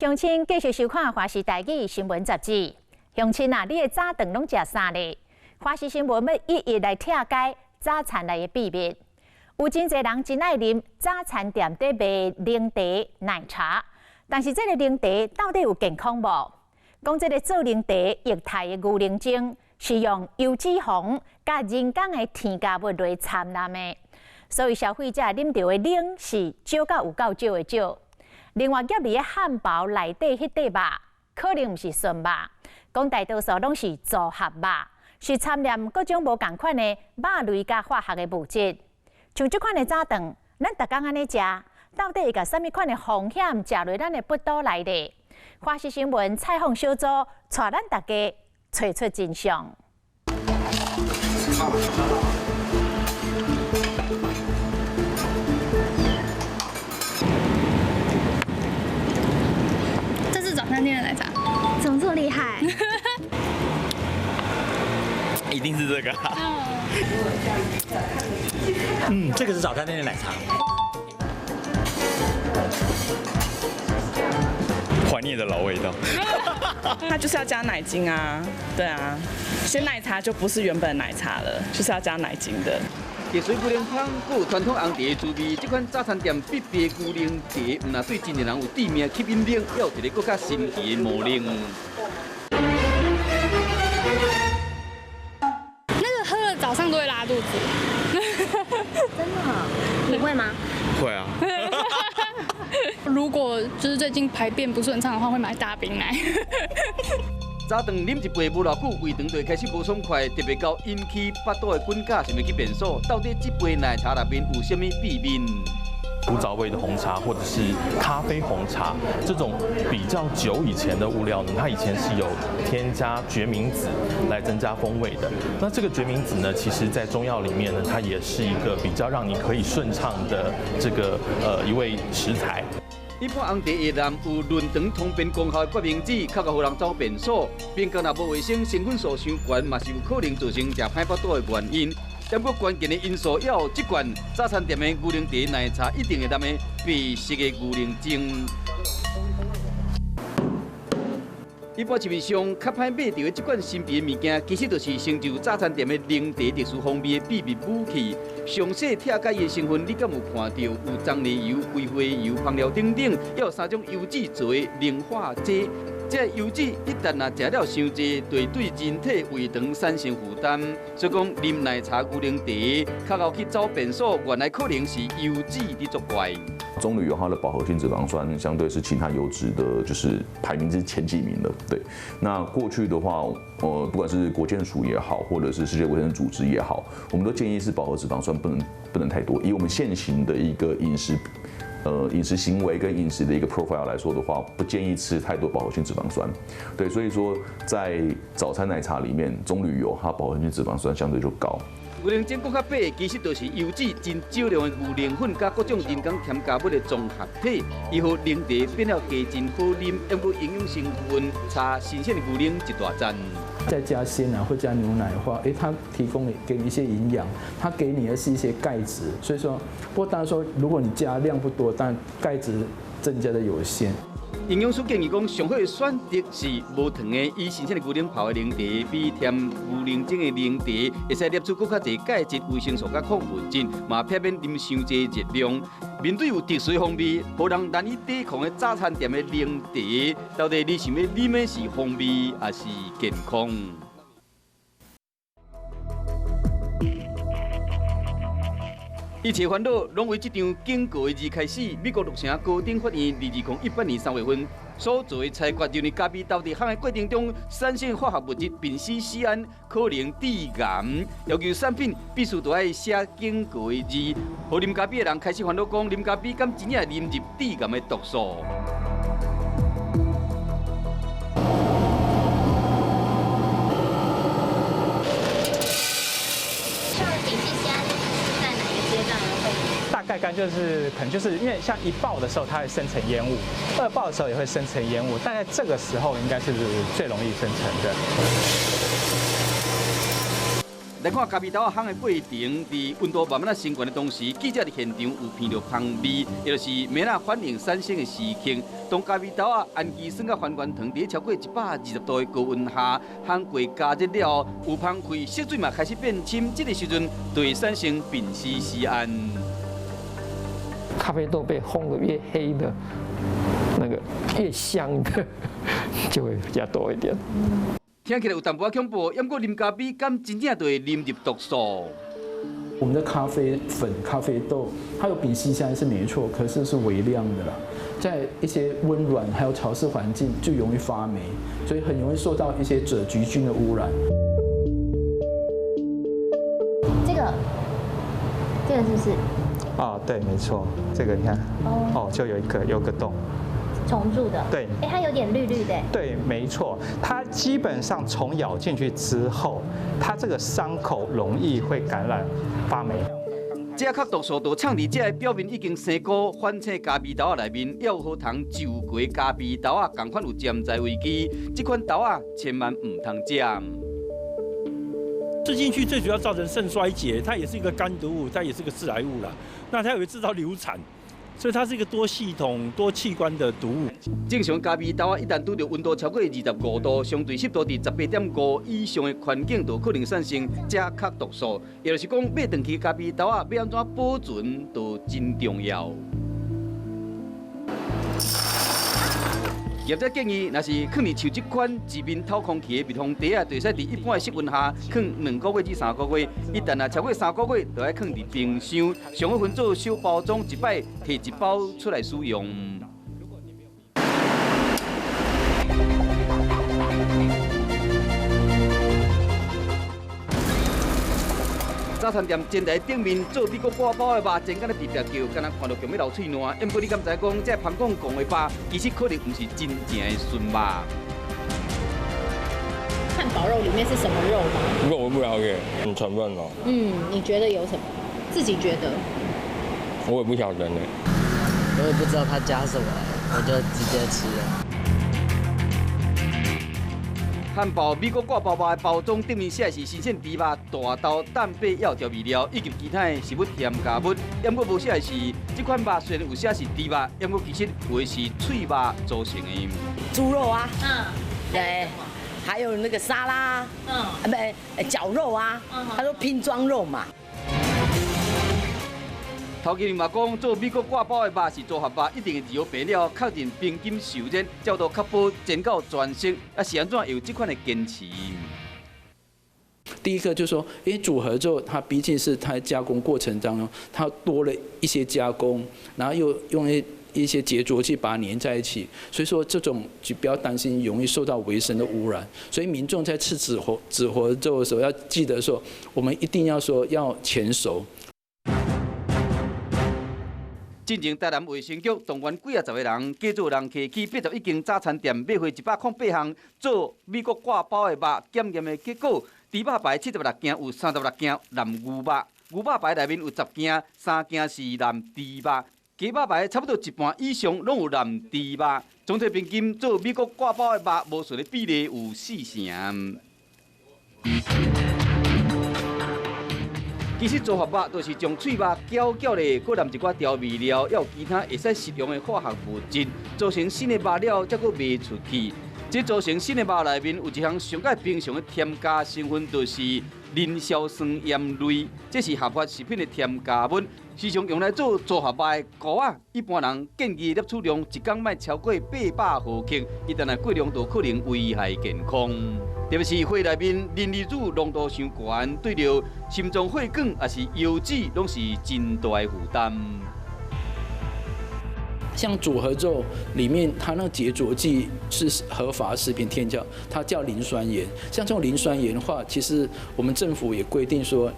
鄉親繼續收看《華視台語新聞雜誌》。鄉親啊，你的早頓攏食啥呢？華視新聞欲一一來拆解早餐內的秘密。有真濟人真愛啉早餐店佇賣奶茶、奶茶，但是這个奶茶到底有健康無？講這个做奶茶液態的牛奶精是用油脂肪佮人工的添加物來摻濫的，所以消費者啉著的奶是少到有夠少的少。另外，夾佇咧漢堡內底彼塊肉，可能毋是純肉，講大多數攏是組合肉，是摻染各種無仝款的肉類佮化學的物質。像這款的早頓，咱逐工按呢食，到底會共啥物款的風險食入咱的腹肚內底？華視新聞採訪小組帶咱大家揣出真相。這是早餐店的奶茶，怎麼這麼厲害？一定是這個。嗯，這個是早餐店的奶茶。懷念的老味道。它就是要加奶精啊，對啊，鮮奶茶就不是原本奶茶了，就是要加奶精的。熱水牛奶香，閣有傳統紅茶的滋味，這款早餐店必備牛奶茶，毋但對真濟人有致命吸引力，也有一个閣較神奇的魔力。那個喝了早上都會拉肚子。真的？你會嗎？會啊。如果就是最近排便不順暢的話，會買大冰奶。早頓啉一杯無偌久，胃腸就會開始無爽快，特別到引起腹肚的滾絞，想欲去便所。到底這杯奶茶內面有啥物秘密？古早味的紅茶或者是咖啡紅茶，這種比較久以前的物料呢，它以前是有添加決明子來增加風味的。那這個決明子呢，其實在中藥裡面呢，它也是一個比較讓你可以順暢的這個一味食材。一般紅茶會含有潤腸通便功效的決明子，較較予人走便所。便當若無衛生，成分數傷懸，嘛是有可能造成食歹腹肚的原因。不過關鍵的因素也有這罐早餐店的牛奶茶奶茶一定會含的白色的牛奶精。一般市面上較歹買著的這款神秘的物件，其實就是成就早餐店的奶茶特殊風味的秘密武器。詳細拆解伊的成分，你敢有看著有棕櫚油、桂花油、香料等等，還有三種油脂做的凝化劑。這油脂一旦若食了傷濟，就會對人體胃腸產生負擔。所以講，啉奶茶、牛奶茶，較後去走便所，原來可能是油脂佇作怪。棕櫚油它的飽和性脂肪酸相對是其他油脂的，就是排名是前幾名的。對，那過去的話，不管是國健署也好，或者是世界衛生組織也好，我們都建議是飽和脂肪酸不能太多。以我們現行的一個飲食行為跟飲食的一個 profile 來說的話，不建議吃太多飽和性脂肪酸。對，所以說在早餐奶茶裡面，棕櫚油它飽和性脂肪酸相對就高。牛奶精閣較白，其實就是油脂真少量的牛奶粉佮各種人工添加物的綜合體，伊予奶茶變了加真好啉，猶閣營養成分差新鮮的牛奶一大截。再加鮮奶或加牛奶的話，它提供你給你一些營養，它給你的是一些鈣質，所以說，不過當然說，如果你加量不多，但鈣質增加的有限。營養師建議講，上好的選擇是無糖的，以新鮮的牛奶泡的奶茶，比添牛奶精的奶茶，會使攝取閣較濟鈣質、維生素佮礦物質，嘛避免啉傷濟熱量。面對有特殊風味，予人難以抵抗的早餐店的奶茶，到底你想欲啉的是風味，抑是健康？一切煩惱攏為這張警告的字開始。美國洛城高等法院2018年3月份所做的裁決，認為咖啡豆佇烘的過程中產生化學物質丙烯酰胺，可能致癌，要求產品必須著愛寫警告的字。予啉咖啡的人開始煩惱，講啉咖啡敢真正啉入致癌的毒素？大概就是可能就是因為像一爆的時候，它會生成煙霧；二爆的時候也會生成煙霧。大概這個時候應該是最容易生成的。来看咖啡豆仔烘的过程，伫温度慢慢仔升悬的同时，记者伫现场有闻著香味，也就是麵仔反应产生的时刻。当咖啡豆仔氨基酸佮还原糖伫超过120度的高温下烘过加热了后，有芳气，色水嘛开始变深，这个时阵就会产生丙烯酰胺。咖啡豆被烘得越黑的，那个越香的就会比较多一点。聽起來有淡薄仔恐怖，不過啉咖啡敢真正就會啉入毒素？我們的咖啡粉、咖啡豆，它有丙烯酰胺是沒錯，可是是微量的啦。在一些溫暖還有潮濕環境就容易發霉，所以很容易受到一些赭曲菌的污染。這個是不是？哦，對，沒錯，這個你看，哦，就有一個有個洞。蟲蛀的，對，哎，它有點綠綠的。對，沒錯，它基本上蟲咬進去之後，它這個傷口容易會感染發霉。這較毒素就藏佇這个表面已經生菇、反青咖啡豆仔內面，抑有好通就過咖啡豆仔，仝款有潛在危機。這款豆仔千萬毋通食。吃進去最主要造成腎衰竭，它也是一個肝毒物，它也是個致癌物啦。那它也會製造流產。所以它是一個多系統、多器官的毒物。正常咖啡豆仔一旦拄著溫度超過25度，相對濕度佇18.5以上的環境，就可能產生這較毒素。也就是講，買轉去咖啡豆仔欲按怎保存，都真重要。業者建議，若是囥佇像這款一面透空氣的密封袋仔，就會使佇一般的室溫下囥2個月至3個月。一旦若超過3個月，就愛囥佇冰箱。上好分做小包裝，一擺提一包出來使用。早餐店前台頂面做美國掛包的肉，真敢咧直直叫，敢若看著強欲流喙瀾。不過你敢知講，這芳講講的肉，其實可能毋是真正的純肉。漢堡肉裡面是什麼肉嗎？肉我不了解，成分哦。嗯，你覺得有什麼？自己覺得？我也不曉得呢。我也不知道他加什麼，我就直接吃了。漢堡美國掛包肉的包裝頂面寫的是新鮮豬肉、大豆、蛋白、還有調味料以及其他的食物添加物。不過無寫的是，這款肉雖然有寫是豬肉，不過其實有的是脆肉組成的。豬肉啊，對，還有那個沙拉，不，絞肉啊，他說拼裝肉嘛。頭家嘛講，做美國掛包的肉是組合肉，一定會二白了，確認平均受熱，才都確保煎到全熟。啊，是按怎有這款的堅持？第一個就是說，因為組合之後，它畢竟是它加工過程當中，它多了一些加工，然後又用一些結著劑把它粘在一起，所以說這種就不要擔心容易受到微生的污染。所以民眾在吃紙活肉的時候，要記得說，我們一定要說要全熟。進前台南衛生局動員幾仔十个人，加做人客去81間早餐店買回108項做美國掛包的肉檢驗的結果，豬肉排76件有36件含牛肉，牛肉排內面有10件3件是含豬肉，雞肉排差不多一半以上攏有含豬肉。總體平均做美國掛包的肉無順的比例有4成。其實組合肉就是將脆肉攪攪咧，閣淋一寡調味料，還有其他會使食用的化學物質，組成新的肉了，才閣賣出去。這組成新的肉內面有一項上蓋平常的添加成分，就是磷硝酸鹽類，這是合法食品的添加物，時常用來做組合肉的菇仔。一般人建議攝取量一工莫超過800毫克，一旦若過量，就可能危害健康。特別是血內面磷離子濃度傷懸，對著心臟血管抑是腰子，攏是真大的負擔。像組合肉裡面，它那個結著劑是合法食品添加，它叫磷酸鹽。像這種磷酸鹽的話，其實我們政府也規定說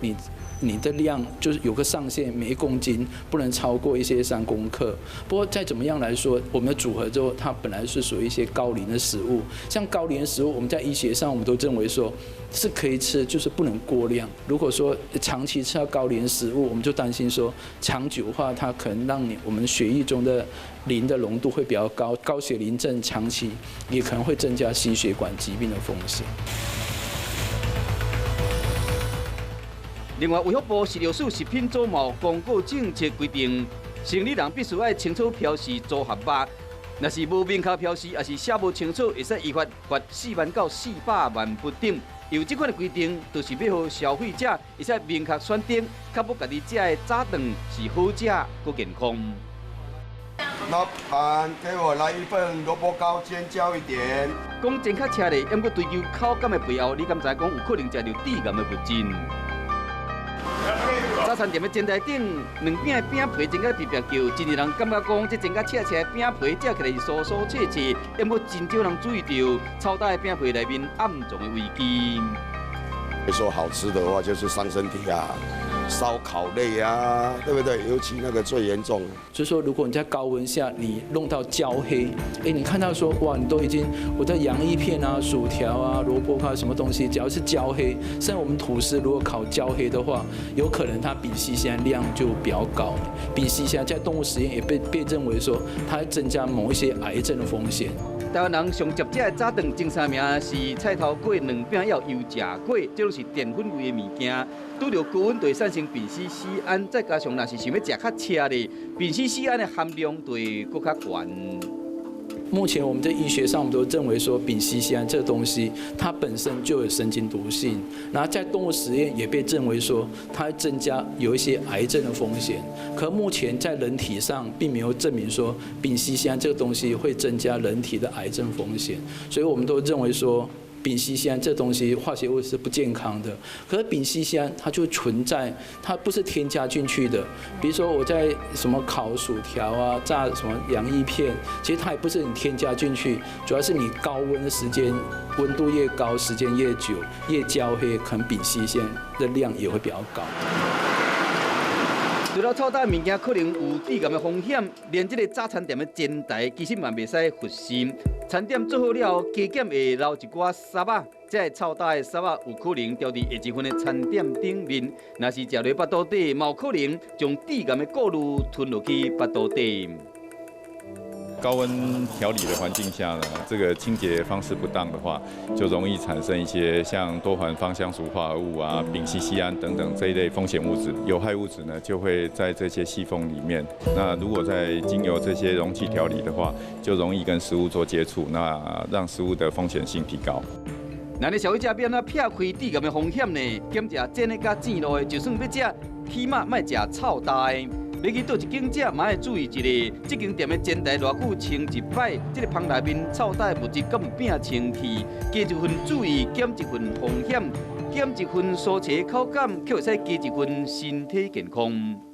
你的量就是有個上限，每1公斤不能超過一些3公克。不過再怎麼樣來說，我們的組合肉它本來是屬於一些高磷的食物，像高磷食物，我們在醫學上我們都認為說是可以吃，就是不能過量。如果說長期吃到高磷食物，我們就擔心說長久的話，它可能讓我們血液中的磷的濃度會比較高，高血磷症長期也可能會增加心血管疾病的風險。另外，衛福部食藥署食品組嘛有公告政策規定，生理人必須愛清楚標示組合物，若是無明確標示，抑是寫無清楚，會使依法罰4萬到400萬不等。有這款的規定，就是欲予消費者會使明確選擇，確保家己食的早頓是好食閣健康。老闆，給我來一份蘿蔔糕，尖椒一點。講煎較赤咧，毋過追求口感的背後，你敢知講有可能食著致癌的物質？早餐店的煎台頂，兩餅的餅皮煎甲直直叫，真濟人感覺講這煎甲赤赤的餅皮食起來是酥酥脆脆，毋過真少人注意著臭焦的餅皮內面暗藏的危機。說好吃的話，就是傷身體啊，燒烤類啊，對不對？尤其那個最嚴重。就是說，如果你在高溫下，你弄到焦黑，哎，你看到說，哇，你都已經我的洋芋片啊、薯條啊、蘿蔔糕什麼東西，只要是焦黑，像我們吐司如果烤焦黑的話，有可能它丙烯酰胺量就比較高。丙烯酰胺在動物實驗也被認為說，它會增加某一些癌症的風險。台灣人上捷食的早頓前三名是菜頭粿、卵餅，猶有油炸粿，這攏是澱粉類的物件。拄著高溫就會產生丙烯酰胺，再加上若是想欲食較赤咧，丙烯酰胺的含量就會閣較懸。目前我們在醫學上，我們都認為說丙烯酰胺這個東西，它本身就有神經毒性，然後在動物實驗也被認為說它會增加有一些癌症的風險。可目前在人體上並沒有證明說丙烯酰胺這個東西會增加人體的癌症風險，所以我們都認為說丙烯酰胺這東西化學物是不健康的。可是丙烯酰胺它就存在，它不是添加進去的。比如說我在什麼烤薯條啊、炸什麼洋芋片，其實它也不是你添加進去，主要是你高溫的時間，溫度越高，時間越久，越焦黑，可能丙烯酰胺的量也會比較高。除了臭焦的物件可能有致癌的風險，連這個早餐店的煎台其實嘛袂使佛心。餐點做好了後，加減會留一寡捒仔，這个臭焦的捒仔有可能牢佇下一份的餐點頂面。若是食入腹肚底，嘛有可能將致癌的顧慮吞落去腹肚底。高溫調理的環境下呢，這個清潔方式不當的話，就容易產生一些像多環芳香族化合物啊、丙烯酰胺等等這一類風險物質、有害物質呢，就會在這些細縫裡面。那如果在經由這些容器調理的話，就容易跟食物做接觸，那讓食物的風險性提高。咱的消費者欲按怎避開致癌的風險呢？減食煎的佮煎滷的，就算欲食，起碼莫食臭焦的。欲去佗一間食，嘛愛注意一下，這間店的煎台偌久清一擺，這个芳內面臭焦的物質敢有摒清去？加一份注意，減一份風險，減一份蔬菜口感，卻會使加一份身體健康。